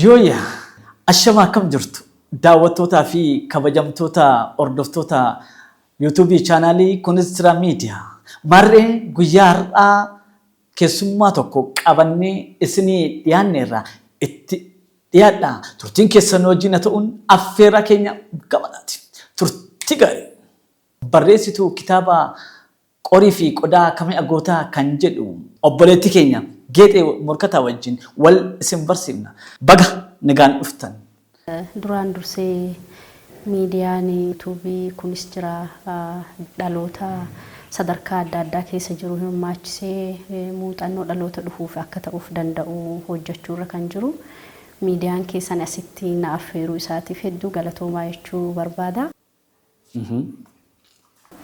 Yooyyaa! Ashama akkam jirtu daawwattootaa fi kabajamtoota hordoftoota YouTube chaanaalii Kunis Jira Media. Maarree guyyaa har'aa keessummaa tokko qabannee isinii dhiyaanneerra, itti dhiyaadhaa. Turtiin keessan nu wajjin haa ta'uun affeerraa keenya gamanaati. Turtii gaarii! Barreessituu kitaaba Qorii fi Qodaa Ka Mi'a Gootaa kan jedhu obboleettii keenya Geexee Morkataa wajjin wal isin barsiifna. Baga nagaan dhuftan! Duraan dursee miidiyaan YouTube kunis jira dhaloota sadarkaa adda addaa keessa jiru hirmaachisee muuxannoo dhaloota dhufuuf akka ta'uuf danda'u hojjechuurra kan jiru miidiyaan keessan asitti na affeeruu isaatiif hedduu galatoomaa jechuu barbaada.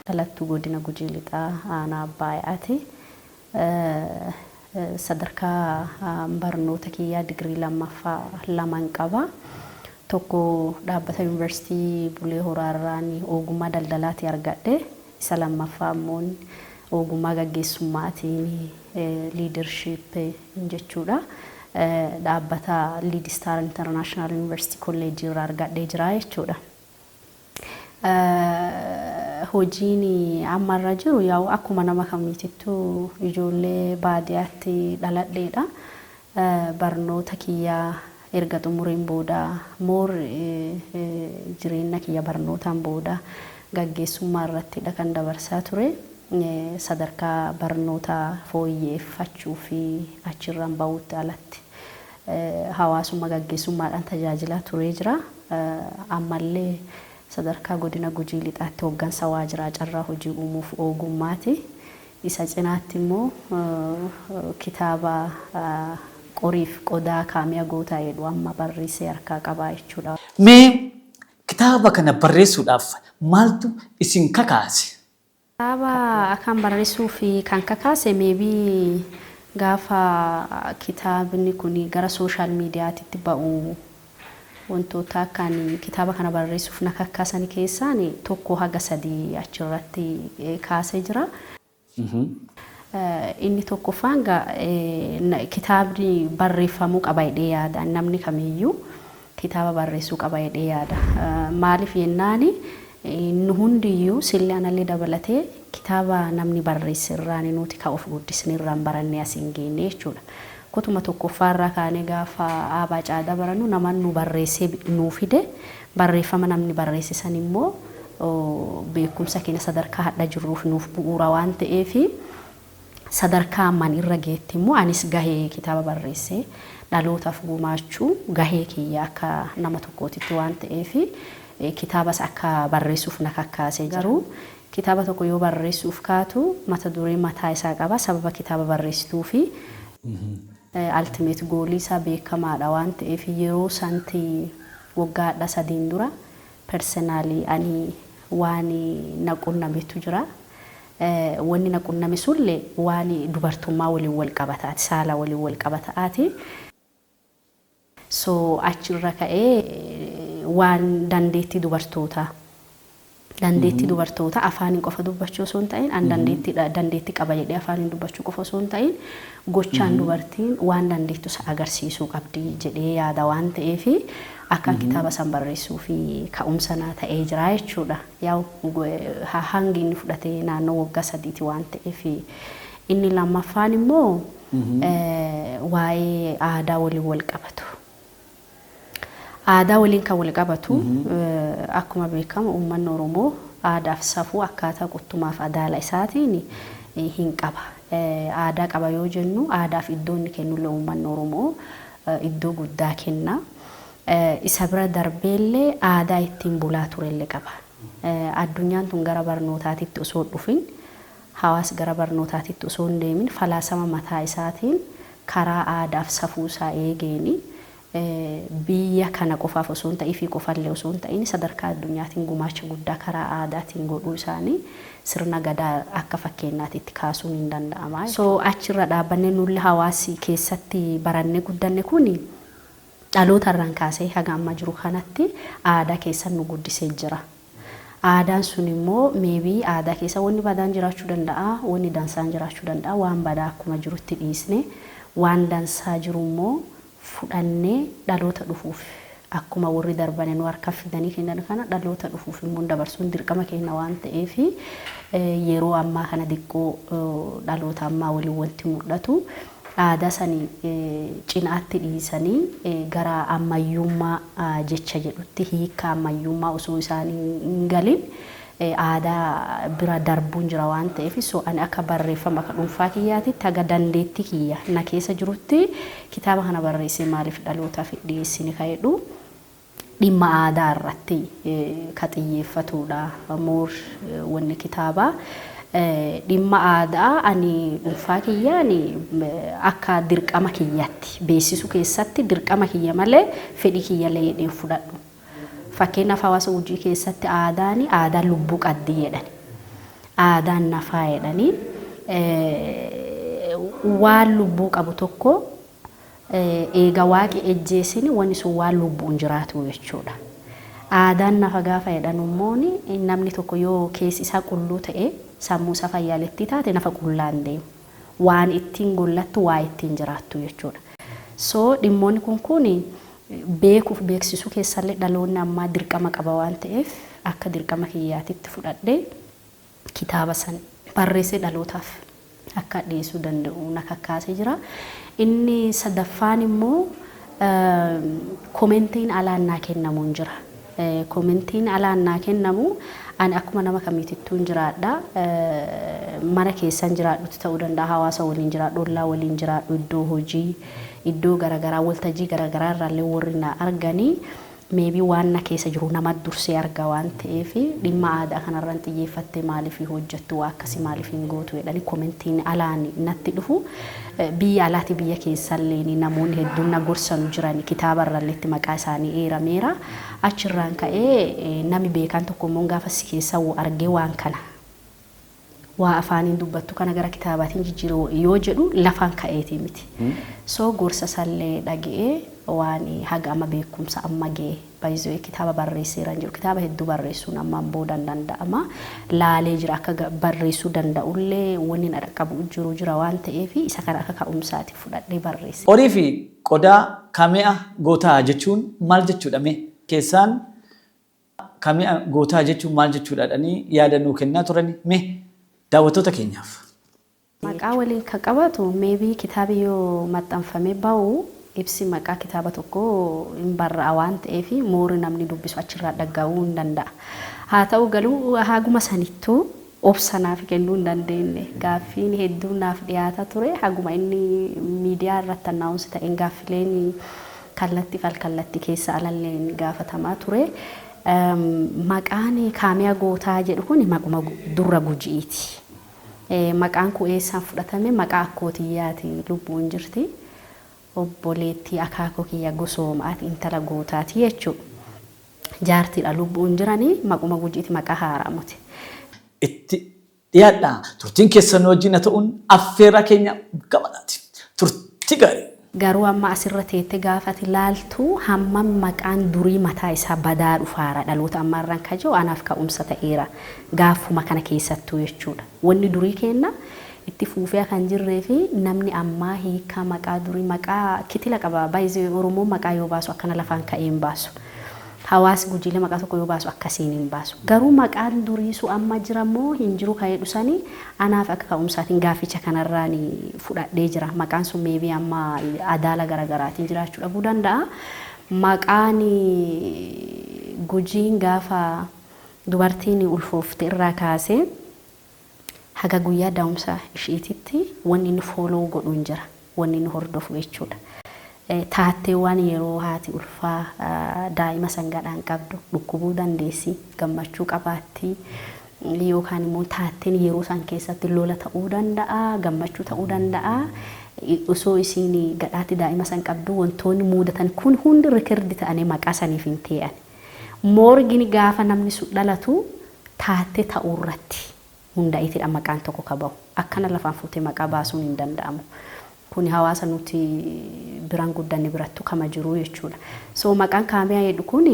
Dhalattuu Godina Gujii Lixaa Aanaa Abbaayaati. Sadarkaa barnoota kiyyaa digirii lammaffaa laman qaba. Tokko dhaabbata Yuunivarsiitii Bulee Horaarraan ogummaa daldalaati argadhe. Isa lammaffaa ammoo ogummaa gaggeessummaatiin, leadership jechuudha, dhaabbata Lead Star International University College irraa argadhee jira jechuudha. Hojiin amma irra jiru yaa'u akkuma nama kamiitittuu ijoollee baadiyyaatti dhaladheedha. Barnoota kiyyaa erga xumureen booda, more jireenya kiyya barnootaan booda gaggeessummaa irrattidha kan dabarsaa ture. Sadarkaa barnoota fooyyeffachuu fi achirraan bahuutti alatti hawaasummaa gaggeessummaadhaan tajaajilaa turee jira. Ammallee sadarkaa godina Gujii Lixaatti hoggansa waajiraa carraa hojii uumuuf ogummaati. Isa cinaatti immoo kitaaba Qoriif Qodaa Kaamiya Gootaa jedhu amma barreessee harkaa qabaa jechuudha. Mee kitaaba kana barreessuudhaaf maaltu isin kakaase? Kitaaba akaan barreessuuf kan kakaase maybe gaafa kitaabni kun gara social mediatitti ba'u, wantoota akkaan kitaaba kana barreessuuf na kakkaasani keessaan tokko haga sadii achirratti kaasee jira. Inni tokkoffaan kitaabni barreeffamuu qaba jedhee yaada. Namni kamiyyuu kitaaba barreessuu qaba jedhee yaada. Maaliif jennaani, nu hundiyyuu, sillee anallee dabalatee, kitaaba namni barreesse irraan nuti kan of guddisne, irraan barannee as hin geenye jechuudha. Kutuma tokkoffaarraa kaanee gaafa aabaa caadaa barannu nama nu barreessee nuu fide, barreeffama namni barreesse san immoo beekumsa keenya sadarkaa hadha jirruuf nuuf bu'uura waan ta'eef, sadarkaa ammaan irra geetti immoo anis gahee kitaaba barreessee dhalootaaf gumaachuu gahee kiyya akka nama tokkootitti waan ta'eef, kitaabas akka barreessuuf na kakkaasee jira. Garuu kitaaba tokko yoo barreessuuf kaatu mata duree mataa isaa qaba. Sababa kitaaba barreessituu fi ultimate goalii isaa beekamaadha waan ta'eef, yeroo santi waggaa hadha 3n dura personally ani waan na qunnametu jira. Wanni na qunname sunillee waan dubartummaa waliin wal qabataati, saala waliin wal qabataati. So achirra ka'ee waan dandeettii dubartoota afaaniin qofa dubbachuu osoo hin ta'in, an dandeettii qaba jedhee afaaniin dubbachuu qofa osoo hin ta'in, gochaan dubartiin waan dandeettu isa agarsiisuu qabdi jedhee yaada waan ta'eef, akkan kitaaba san barreessuu fi ka'umsa naa ta'ee jira jechuudha. Yaa'u hangi inni fudhatee naannoo waggaa 3ti waan ta'eef. Inni lammaffaan immoo waa'ee aadaa waliin wal qabatu. Aadaa waliin kan wal qabatu, akkuma beekamu uummanni Oromoo aadaaf safuu akkaataa quttumaaf adaala isaatiin hin qaba. Aadaa qaba yoo jennu, aadaaf iddoo inni kennullee uummanni Oromoo iddoo guddaa kenna. Isa bira darbeellee aadaa ittiin bulaa turellee qaba. Addunyaan tun gara barnootaatitti osoo dhufin, hawaas gara barnootaatitti osoo hin deemin, falaasama mataa isaatiin karaa aadaaf safuu isaa eegeeni biyya kana qofaaf osoo hin ta'in fi qofallee osoo hin ta'in sadarkaa addunyaatiin gumaacha guddaa karaa aadaatiin godhuu isaanii sirna Gadaa akka fakkeenyaatitti kaasuun hin danda'ama. So achirra dhaabbannee nulli hawaasi keessatti barannee guddanne kuni dhaloota irraan kaasee haga amma jiru kanatti aadaa keessan nu guddisee jira. Aadaan sun immoo maybe aadaa keessa wanni badaan jiraachuu danda'a, wanni dansaan jiraachuu danda'a. Waan badaa akkuma jirutti dhiisne, waan dansaa jiru immoo Fudhannee dhaloota dhufuuf akkuma warri darbane nu harka fidanii kennan kana dhaloota dhufuuf immoo dabarsuun dirqama keenya waan ta'eef, yeroo ammaa kana xiqqoo dhaloota ammaa waliin wanti mul'atu aadaa sanii cinaatti dhiisanii gara ammayyummaa jecha jedhutti, hiika ammayyummaa osoo isaan hin galin aadaa bira darbuun jira waan ta'eef, so ani akka barreeffama akka dhuunfaa kiyyaatitti haga dandeettii kiyya na keessa jirutti kitaaba kana barreessee maaliif dhalootaaf dhiyeessine ka jedhu dhimma aadaa irratti ka xiyyeeffatudha. More wanni kitaabaa dhimma aadaa ani dhuunfaa kiyyaan akka dirqama kiyyaatti beeksisuu keessatti dirqama kiyya malee fedhii kiyyallee jedheen fudhadhu. Fakkeenyaaf, hawaasa Gujii keessatti aadaan aadaa lubbuu qabdi jedhani. Aadaan nafaa jedhanii waan lubbuu qabu tokko eega Waaqi ejjeesini wanni sun waan lubbuun jiraatu jechuudha. Aadaan nafa gaafa jedhan immoo namni tokko yoo keessi isaa qulluu ta'e, sammuu isaa fayyaaletti taate, nafa qullaan deemu. Waan ittiin gollattu, waa ittiin jiraattu jechuudha. So dhimmoonni kun beekuuf beeksisuu keessallee dhaloonni ammaa dirqama qaba waan ta'eef, akka dirqama kiyyaatitti fudhadhee kitaaba san barreessee dhalootaaf akka dhiyeessuu danda'u na kakkaasee jira. Inni sadaffaan immoo commentiin alaan naa kennamu hin jira. Commentiin alaan naa kennamu, ani akkuma nama kamiitittuu hin jiraadha. Mana keessan jiraadhutti ta'uu danda'a, hawaasa waliin jiraadhu, ollaa waliin jiraadhu, iddoo hojii, iddoo garaagaraa, waltajjii garaagaraa irraallee warri na arganii maybe waan na keessa jiru nama dursee arga waan ta'eef, dhimma aadaa kanarraan xiyyeeffattee maaliif hojjettu, waa akkasii maaliif hin gootu jedhanii commentiin alaan natti dhufu. Biyya alaati, biyya keessallee namoonni hedduun na gorsanu jiran, kitaaba irralleetti maqaa isaanii eerameera. Achirraan ka'ee nami beekaan tokko immoo gaafa si keessa argee waan kana, waa afaaniin dubbattu kana gara kitaabaatiin jijjiiruu yoo jedhu lafaan ka'eetii miti. So gorsa sallee dhaga'ee waan haga amma beekumsa amma ga'e baay'isee kitaaba barreesseera jiru. Kitaaba hedduu barreessuun ammaan booda hin danda'ama. Laalee jira, akka barreessuu danda'ullee wanni na dhaqqabu jiru jira waan ta'eef, isa kana akka ka'umsaati fudhadhee barreesse. Horii fi qodaa kame'a gootaa jechuun maal jechuudha mee? Keessaan kame'a gootaa jechuun maal jechuudha jedhanii yaada nuu kennaa turani mee daawwattoota keenyaaf. Maqaa waliin kan qabatu maybe kitaabi yoo maxxanfamee bahu ibsi maqaa kitaaba tokko hin barra'a waan ta'eef, moori namni dubbisu achirraa dhaga'uu hin danda'a. Haa ta'u garuu haguma sanittuu obsa naaf kennuu hin dandeenye. Gaaffiin hedduun naaf dhiyaata ture. Haguma inni miidiyaa irratti announce ta'een gaaffileen kallattii fi alkallattii keessa alalleen gaafatamaa ture. Maqaan kaamiyaa gootaa jedhu kun maquma durra Gujiiti. Maqaan kun eessaan fudhatame? Maqaa akkootiyyaati, lubbuun jirti. Obboleettii akaakoo kiyya gosoomaati, intala gootaati jechuudha. Jaartiidha, lubbuun jiranii, maquma Gujiiti, maqaa haaraa miti. Itti dhiyaadhaa, turtiin keessan wajjin haa ta'uun affeerraa keenya gamanaati. Turtii gaarii. Garuu amma asirra teettee gaafati laaltu hammam maqaan durii mataa isaa badaa dhufaara dhaloota ammaarraan ka jiru anaaf ka'umsa ta'eera gaafuma kana keessattuu jechuudha. Wanni durii kenna itti fuufee kan jirree fi namni ammaa hiikaa maqaa durii, maqaa kitila qaba. Baay'ee Oromoon maqaa yoo baasu akkana lafaan ka'ee hin baasu. Hawaasi Gujiilee maqaa tokko yoo baasu akkasiin hin baasu. Garuu maqaan durii sun amma jira moo hin jiru ka'ee dhusanii anaaf akka ka'umsaatiin gaafficha kanarraan fudhadhee jira. Maqaan sun maybe amma adaala garaagaraatiin jiraachuu dhabuu danda'a. Maqaan Gujiin gaafa dubartiin ulfoofte irraa kaasee haga guyyaa da'umsa ishiititti wanni inni follow godhu hin jira. Wanni inni hordofu jechuudha. Taatteewwan yeroo haati ulfaa daa'ima sangadhaan qabdu dhukkubuu dandeessi, gammachuu qabaatti, yookaan immoo taatteen yeroo san keessatti lola ta'uu danda'a, gammachuu ta'uu danda'a. Osoo isiin gadhaatti daa'ima san qabdu wantoonni mudatan kun hundi record ta'anii maqaa saniif hin ta'an. Moorgini gaafa namni sun dhalatu taattee ta'uu irratti hundaa'eetidha maqaan tokko ka bahu. Akkana lafaan fuutee maqaa baasuun hin danda'amu. Kuni hawaasa nuti biraan guddanne birattu kama jiru jechuudha. So maqaan kaamiyaa jedhu kuni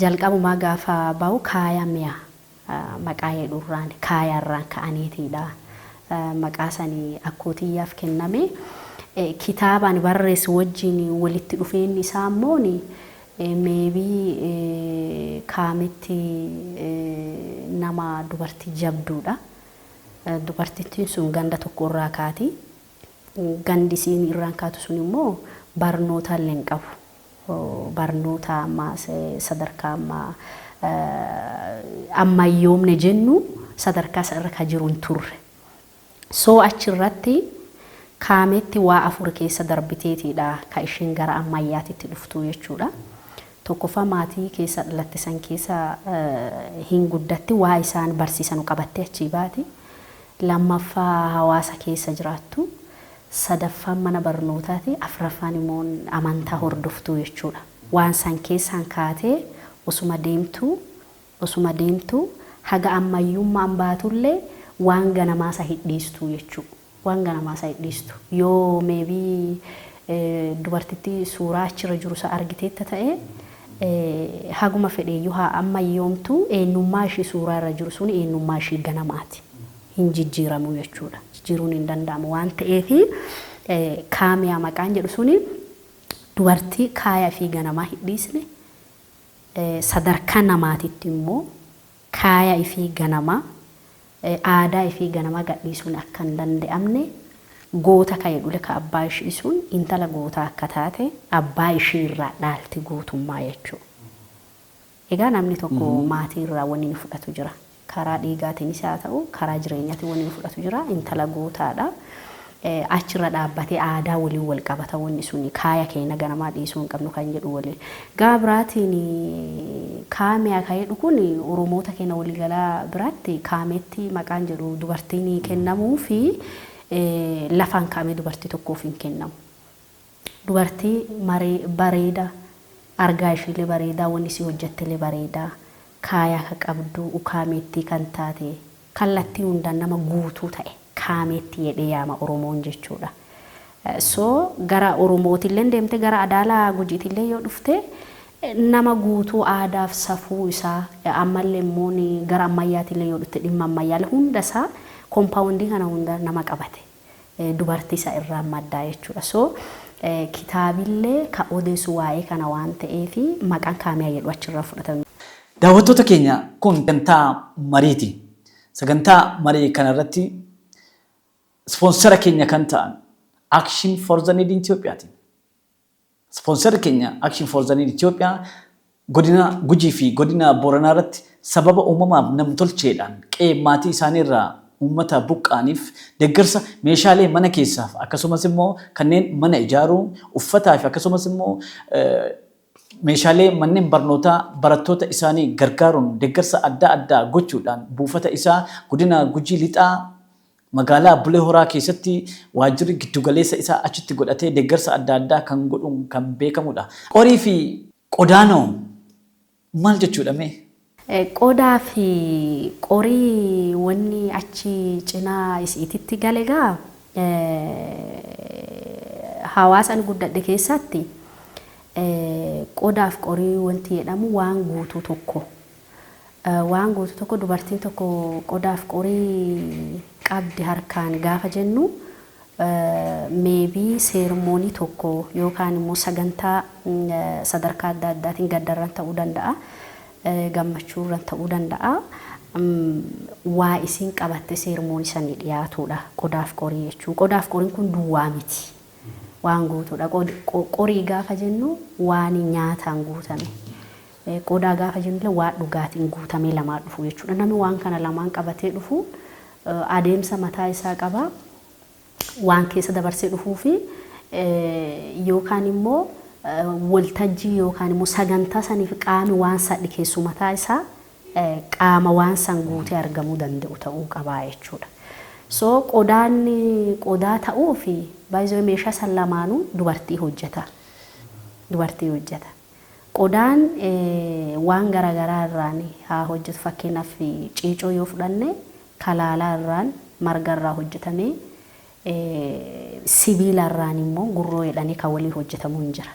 jalqabumaa gaafa bahu kaaya mi'a maqaa jedhurraan, kaayaarraan ka'aniitiidha. Maqaa sanii akkootiyyaaf kenname. Kitaaba ani barreessu wajjin walitti dhufeenyi isaa immoo maybe Kaametti nama dubartii jabduudha. Dubartittiin sun ganda tokko irraa kaati. Gandi isiin irraan kaatu sun immoo barnoota illee hin qabu. Barnoota ammaa sadarkaa ammaa ammayyoomne jennu sadarkaa isa irra ka jiru hin turre. So achirratti Kaametti waa afur keessa darbiteetiidha ka isheen gara ammayyaatitti dhuftu jechuudha. Tokkoffaa, maatii keessa dhalatte san keessa hin guddatti, waa isaan barsiisanu qabattee achii baati. Lammaffaa, hawaasa keessa jiraattu. Sadaffaan mana barnootaati. Afuraffaan immoo amantaa hordoftuu jechuudha. Waan san keessaan kaatee osuma deemtu osuma deemtu haga ammayyummaan baatullee waan ganamaa isa hidhiistuu jechuudha. Waan ganamaa isa hidhiistu. Yoo maybe dubartittii suuraa achirra jiru isa argiteetta ta'e, haguma fedheeyyuu haa ammayyoomtu, eenyummaa ishii suuraa irra jiru sun eenyummaa ishii ganamaati. Hin jijjiiramu jechuudha. Jijjiiruun hin danda'amu waan ta'eef, Kaamiyaa maqaan jedhu suni dubartii kaaya fi ganamaa hidhiisne, sadarkaa namaatitti immoo kaaya ifii ganamaa, aadaa ifii ganamaa gadhiisuun akka hin danda'amne, goota ka jedhule ka abbaa ishii sun intala gootaa akka taate abbaa ishii irraa dhaalti gootummaa jechuudha. Egaa namni tokko maatii irraa wanni inni fudhatu jira. Karaa dhiigaatiinis haa ta'u, karaa jireenyaatiin wanni inni fudhatu jira. Intala gootaadha. Achirra dhaabbatee aadaa waliin wal qabata wanni suni, kaaya keenya ganamaa dhiisuu hin qabnu kan jedhu waliin. Gama biraatiin Kaamiyaa kan jedhu kun Oromoota keenya waliigalaa biratti Kaameetti maqaan jedhu dubartiin kennamuu fi lafaan kaa'amee dubartii tokkoof hin kennamu. Dubartii bareeda, argaa ishiilee bareedaa, wanni isii hojjettellee bareedaa, kaayaa ka qabdu, ukaameettii kan taate, kallattii hundaan nama guutuu ta'e Kaameetti jedhee yaama Oromoon jechuudha. So gara Oromootillee deemte, gara Adaalaa Gujiitillee yoo dhufte, nama guutuu aadaaf safuu isaa, ammallee immoo gara ammayyaatillee yoo dhufte, dhimma ammayyaalee hunda isaa, compound kana hunda nama qabate. Dubartii isa irraa maddaa jechuudha. So kitaabillee ka odeessu waa'ee kana waan ta'eef maqaan Kaamiyaa jedhu achirraa fudhatame. Daawwattoota keenya, kun sagantaa mariiti. Sagantaa marii kanarratti sponsor keenya kan ta'an Action for the Need Itoophiyaatiin. Sponsorri keenya Action for the Need Itoophiyaa godina Gujii fi godina Booranaa irratti sababa uumamaaf namtolcheedhaan qe'ee maatii isaanii irraa uummata buqqa'aniif deeggarsa meeshaalee mana keessaaf, akkasumas immoo kanneen mana ijaaruu, uffataa fi akkasumas immoo meeshaalee manneen barnootaa barattoota isaanii gargaaruun deeggarsa adda addaa gochuudhaan buufata isaa godina Gujii Lixaa magaalaa Bulee Horaa keessatti waajjirri giddugaleessa isaa achitti godhatee deeggarsa adda addaa kan godhuun kan beekamudha. Qorii fi qodaanoo maal jechuudha mee? Qodaa fi qorii wanni achi cinaa isiititti gale, gaa hawaasa ani guddadhe keessatti qodaaf qorii wanti jedhamu waan guutuu tokko. Waan guutuu tokko, dubartiin tokko qodaaf qorii qabdi harkaan gaafa jennu, maybe ceremony tokko yookaan immoo sagantaa sadarkaa adda addaatiin, gaddarran ta'uu danda'a, gammachuurran ta'uu danda'a. Waa isiin qabatte ceremony sanii dhiyaatudha qodaaf qorii jechuun. Qodaaf qoriin kun duwwaa miti. Waan guutuudha. Qorii gaafa jennu waan nyaataan guutame. Qodaa gaafa jennu waan dhugaatiin guutamee lamaa dhufu jechuudha. Namni waan kana lamaan qabatee dhufu adeemsa mataa isaa qaba. Waan keessa dabarsee dhufuu fi yookaan immoo waltajjii yookaan immoo sagantaa saniif qaami waan sadhi keessu mataa isaa qaama waan san guutee argamuu danda'u ta'uu qabaa jechuudha. So qodaan qodaa ta'uu fi baay'ee meeshaa san lamaanuu dubartii hojjeta. Dubartii hojjeta. Qodaan waan garaagaraa irraan haa hojjetu. Fakkeenyaaf, ciicoo yoo fudhanne, kalaalaa irraan, marga irraa hojjetamee, sibiila irraan immoo gurroo jedhanii kan walii hojjetamuu hin jira.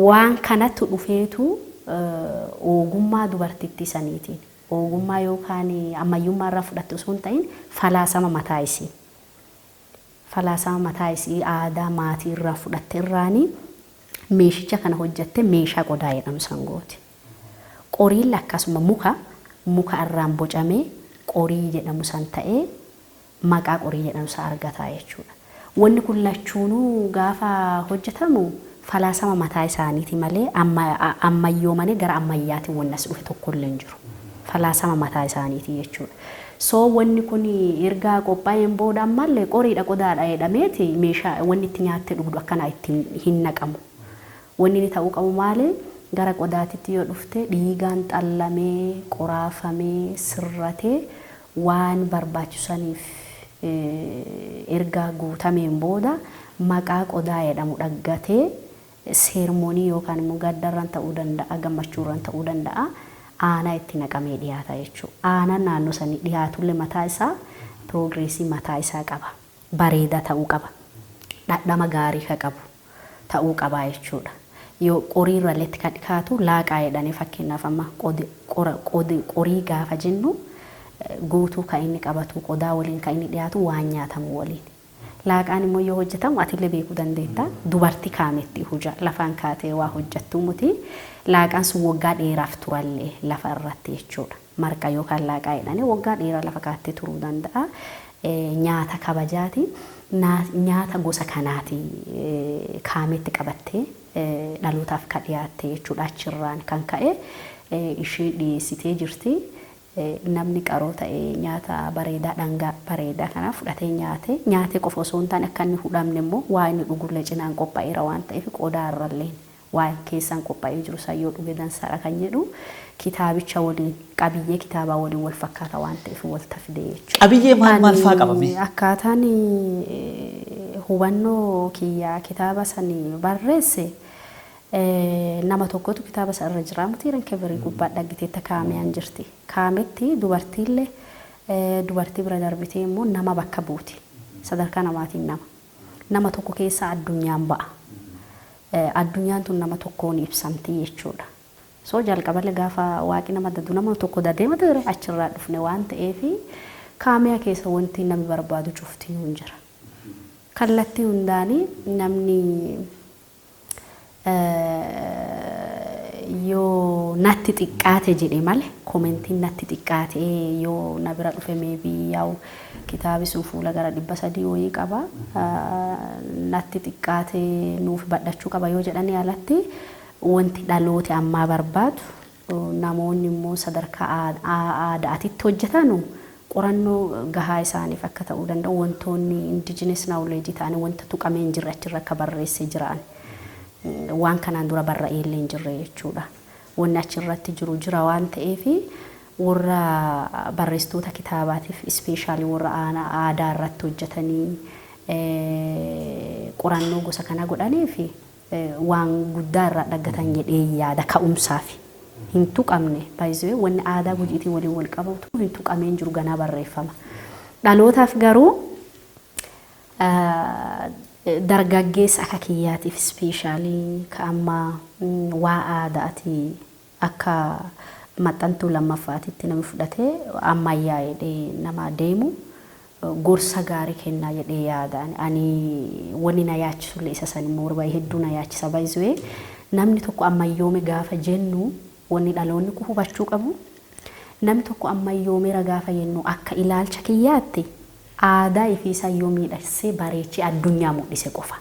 Waan kanatti dhufeetu ogummaa dubartittii saniitiin, ogummaa yookaan ammayyummaa irraa fudhatte osoo hin ta'in, falaasama mataa isii. Falaasama mataa isii aadaa maatii irraa fudhatte irraanii meeshicha kana hojjatte meeshaa qodaa jedhamu san gooti. Qoriin akkasuma muka irraan bocamee qorii jedhamu san ta'ee maqaa qorii jedhamu san argataa jechuudha. Wanni kun lachuunuu gaafa hojjetamu falaasama mataa isaaniiti malee ammayyoomanii gara ammayyaatiin wanni as dhufe tokkollee hin jiru. Falaasama mataa isaaniiti jechuudha. So wanni kun erga qophaa'een booda ammallee qoriidha qodaadha jedhameeti meeshaa wanni itti nyaattee dhugdu akkanaa ittiin hin naqamu. Wanni inni ta'uu qabu maali? Gara qodaatitti yoo dhufte dhiigaan xallamee, qoraafamee, sirratee waan barbaachisaniif erga guutameen booda maqaa qodaa jedhamu dhaggatee ceremony yookaan immoo gaddarraan ta'uu danda'a, gammachuurraan ta'uu danda'a. Aanaa itti naqamee dhiyaata jechuudha. Aanaan naannoo sanii dhiyaatullee mataa isaa progress mataa isaa qaba. Bareedaa ta'uu qaba. Dhandhama gaarii ka qabu ta'uu qaba jechuudha. Yoo qoriirrallee kan dhiyaatu laaqaa jedhanii, fakkeenyaaf amma qorii gaafa jennu, guutuu kan inni qabatu qodaa waliin kan inni dhiyaatu waan nyaatamu waliin. Laaqaan immoo yoo hojjetamu atillee beekuu dandeetta. Dubartii kaametti huja lafaan kaatee waa hojjettu muti. Laaqaan sun waggaa dheeraaf turallee lafa irratti jechuudha. Marqa yookaan laaqaa jedhanii waggaa dheeraa lafa kaattee turuu danda'a. Nyaata kabajaati. Nyaata gosa kanaati kaametti qabattee dhalootaaf kan dhiyaatte jechuudha. Achirraan kan ka'e ishee dhiyeessitee jirti. Namni qaroo ta'e nyaata bareedaa, dhangaa bareedaa kana fudhatee nyaate, nyaatee qofa osoo hin taane akka inni hudhamne immoo waa inni dhugullee cinaan qophaa'eera waan ta'eef, qodaa irrallee waa keessaan qophaa'ee jiru san yoo dhuge dansaadha kan jedhu kitaabicha waliin, qabiyyee kitaabaa waliin wal fakkaata waan ta'eef walta fide jechuudha. Qabiyyee maal maal faa qabame? Akkaataan hubannoo kiyyaa kitaaba sanii barreesse, nama tokkotu kitaaba isa irra jira mutiiran cover gubbaa dhaggiteetta kaamiyaan jirti. Kaametti dubartiillee, dubartii bira darbitee immoo nama bakka buuti. Sadarkaa namaatiin nama. Nama tokko keessa addunyaan ba'a. Addunyaan tun nama tokkoon ibsamti jechuudha. So jalqaballee gaafa waaqi nama dadu nama tokko dadee mata ture achirraa dhufne waan ta'eef, kaamiyaa keessa wanti namni barbaadu cuftii hin jira. Kallattii hundaanii namni yoo natti xiqqaate jedhe malee, commentiin natti xiqqaate yoo na bira dhufe, maybe yaa'u kitaabi sun fuula gara 300 wayii qaba. Natti xiqqaate, nuuf badhachuu qaba yoo jedhanii alatti, wanti dhalooti ammaa barbaadu, namoonni immoo sadarkaa aadaatitti hojjetanu qorannoo gahaa isaaniif akka ta'uu danda'u, wantoonni indigenous knowledge ta'anii wanta tuqamee hin jirre achirra akka barreessee jiran, waan kanaan dura barra'ee illee hin jirre jechuudha. Wanni achirratti jiru jira waan ta'eef, warra barreessitoota kitaabaatiif, especially warra aadaa irratti hojjetanii qorannoo gosa kana godhanii fi waan guddaa irraa dhaggatan jedhee yaada ka'umsaaf. Hin tuqamne baay'isee wanni aadaa Gujiitiin waliin wal qabatu hin tuqamee hin jiru, ganaa barreeffama. Dhalootaaf garuu, dargaggeessa akka kiyyaatiif, especially ka amma waa aadaati akka maxxantuu lammaffaatitti namni fudhatee ammayyaa jedhee nama deemu, gorsa gaarii kennaa jedhee yaada. Ani wanni na yaachisullee isa san immoo baay'ee hedduu na yaachisa baay'isee. Namni tokko ammayyoome gaafa jennu, wanni dhaloonni kun hubachuu qabu, namni tokko ammayyoomeera gaafa jennu, akka ilaalcha kiyyaatti aadaa ifiisaa yoo miidhagsee bareechee addunyaa mul'ise qofa.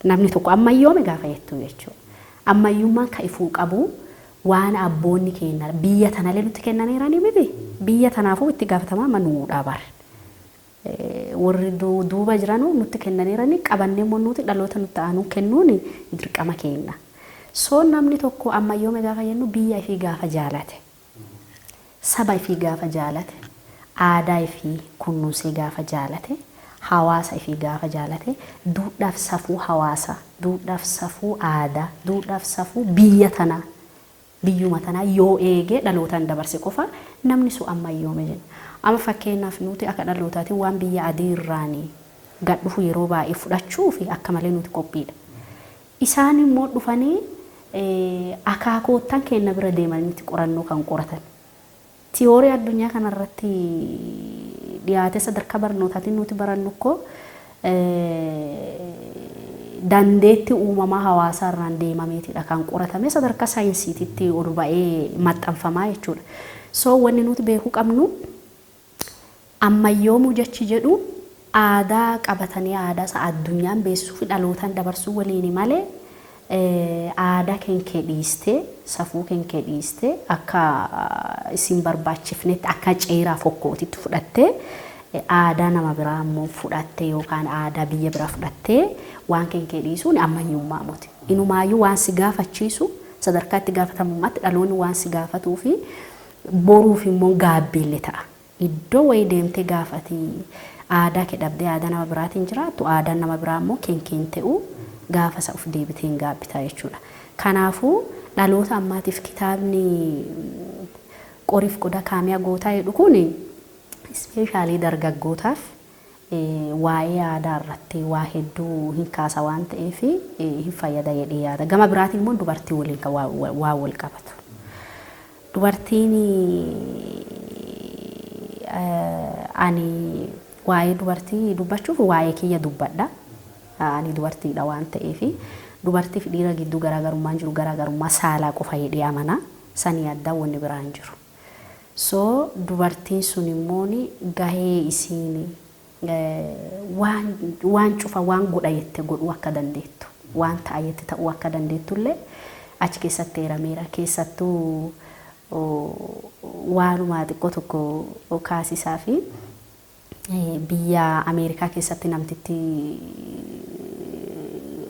Namni tokko ammayyoome gaafa jettu jechuudha. Ammayyummaan ka ifuu qabu waan abboonni keenya biyya tanallee nutti kennaniiranii miti. Biyya tanaafuu itti gaafatamaa manuudhaa bara. Warri duuba jiranuu nutti kennaniiranii qabannee immoo nuti dhaloota nutti aanuu kennuun dirqama keenya. So namni tokko ammayyoome gaafa jennu, biyya ifii gaafa jaalate, saba ifii gaafa jaalate, aadaa ifii kunuunsee gaafa jaalate, hawaasa ifii gaafa jaalate, duudhaaf safuu hawaasaa, duudhaaf safuu aadaa, duudhaaf safuu biyya tanaa, biyyuma tanaa yoo eegee dhalootaan dabarse qofa namni sun ammayyoome jenna. Amma fakkeenyaaf nuti akka dhalootaatiin waan biyya adii irraanii gad dhufu yeroo baay'ee fudhachuu fi akka malee nuti qophiidha. Isaan immoo dhufanii akaakoottan keenya bira deemaniiti qorannoo kan qoratan. Theory addunyaa kanarratti dhiyaate sadarkaa barnootaatiin nuti barannu koo Dandeetti uumamaa hawaasaa irraan deemameetidha kan qoratame, sadarkaa saayinsiititti ol ba'ee maxxanfamaa jechuudha. So wanni nuti beekuu qabnu, ammayyoomuu jechi jedhu aadaa qabatanii aadaa isa addunyaan beeksisuu fi dhalootaan dabarsuu waliin malee, aadaa kenkee dhiistee, safuu kenkee dhiistee, akka isin barbaachifnetti, akka ceeraa fokkootitti fudhattee, aadaa nama biraa immoo fudhattee yookaan aadaa biyya biraa fudhattee waan kenkee dhiisuun ammayyummaa miti. Inumaayyuu waan si gaafachiisu, sadarkaa itti gaafatamummaatti dhaloonni waan si gaafatuu fi boruuf immoo gaabbiillee ta'a. Iddoo wayii deemtee gaafati aadaa kee dhabdee aadaa nama biraatiin jiraattu, aadaan nama biraa immoo kenkeen ta'u, gaafa isa of deebitee hin gaabbitaa jechuudha. Kanaafuu dhaloota ammaatiif kitaabni Qoriif Qodaa Kaamiyaa Gootaa jedhu kun especially dargaggootaaf waa'ee aadaa irratti waa hedduu hin kaasa waan ta'eef hin fayyada jedhee yaada. Gama biraatiin immoo dubartii waliin kan waan wal qabatu. Dubartiin, ani waa'ee dubartii dubbachuuf waa'ee kiyya dubbadha. Ani dubartiidha waan ta'eef, dubartii fi dhiira gidduu garaagarummaan jiru garaagarummaa saalaa qofa jedhee amana. Sanii addaa wanni biraa hin jiru. So dubartiin sun immoo gahee isiin waan cufa, waan godha jette godhuu akka dandeettu, waan ta'a jette ta'uu akka dandeettullee achi keessatti eerameera. Keessattuu waanuma xiqqoo tokko kaasisaa fi biyya Ameerikaa keessatti namtitti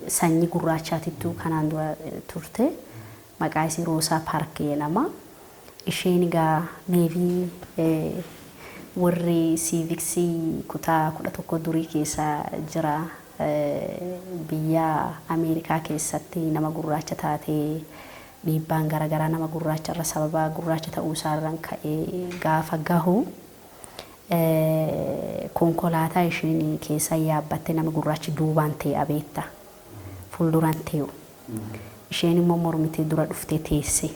sanyii gurraachaatittu kanaan dura turte, maqaa isii Roosaa Paark jedhama. Isheen egaa maybe warri civics kutaa 11 durii keessa jira. Biyya Ameerikaa keessatti nama gurraacha taatee dhiibbaan garaagaraa nama gurraacha irra sababa gurraacha ta'uu isaarraan ka'ee gaafa gahu, konkolaataa isheen keessa yaabbatte nama gurraachi duubaan ta'e abeetta fuulduraan ta'u. Isheen immoo mormitee dura dhuftee teesse.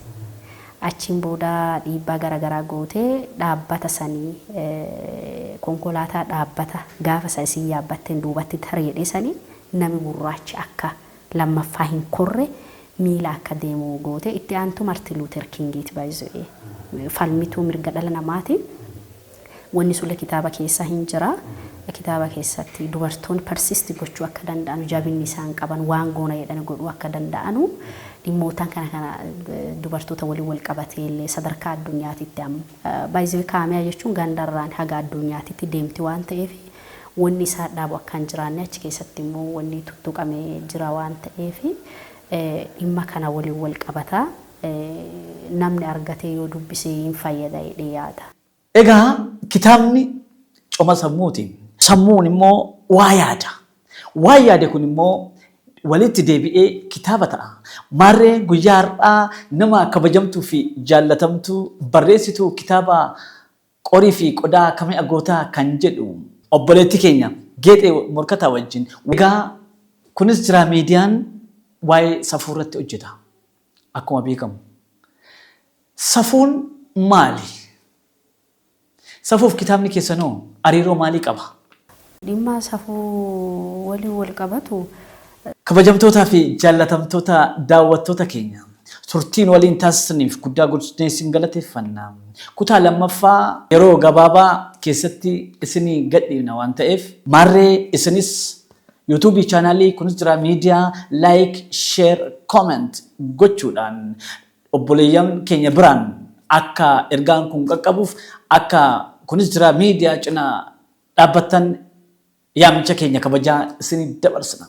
Achiin booda dhiibbaa garaagaraa gootee dhaabbata sanii, konkolaataa dhaabbata gaafa isa isin yaabbatteen duubatti tareedhe sanii, nami gurraachi akka lammaffaa hin korre, miila akka deemu goote. Itti aantu Martin Luther Kingiiti, baay'isee falmituu mirga dhala namaati. Wanni sulle kitaaba keessa hin jira. Kitaaba keessatti dubartoonni persist gochuu akka danda'anu, jabinni isaan qaban, waan goona jedhani godhuu akka danda'anu, dhimmootaan kana kana dubartoota waliin wal qabatee illee sadarkaa addunyaatitti amma baay'isee kaamiyaa jechuun gandarraan haga addunyaatitti deemti waan ta'eef, wanni isaa dhaabu akka hin jiraanne achi keessatti immoo wanni tuttuqamee jira waan ta'eef, dhimma kana waliin wal qabataa namni argatee yoo dubbisee hin fayyada jedhee yaada. Egaa kitaabni coma sammuuti. Sammuun immoo waa yaada. Waan yaade kun immoo walitti deebi'ee kitaaba ta'a. Maarree guyyaa har'aa nama kabajamtuu fi jaallatamtuu, barreessituu kitaaba Qorii fi Qodaa Kami'a Gootaa kan jedhu, obboleettii keenya Geexee Morkataa wajjin. Egaa kunis jira, miidiyaan waa'ee safuu irratti hojjeta. Akkuma beekamu. Safuun maali? Safuuf kitaabni keessanoo hariiroo maalii qaba? Dhimma safuu waliin wal qabatu. Kabajamtootaa fi jaallatamtoota daawwattoota keenya, turtiin waliin taasisaniif guddaa guddisnee isin galateeffanna. Kutaa lammaffaa yeroo gabaabaa keessatti isinii gadhiifna waan ta'eef, maarree isinis YouTube chaanaalii kunis jira miidiyaa like, share, comment gochuudhaan obboleeyyan keenya biraan akka ergaan kun qaqqabuuf, akka kunis jira miidiyaa cinaa dhaabbattan yaamicha keenya kabajaa isinii dabarsina.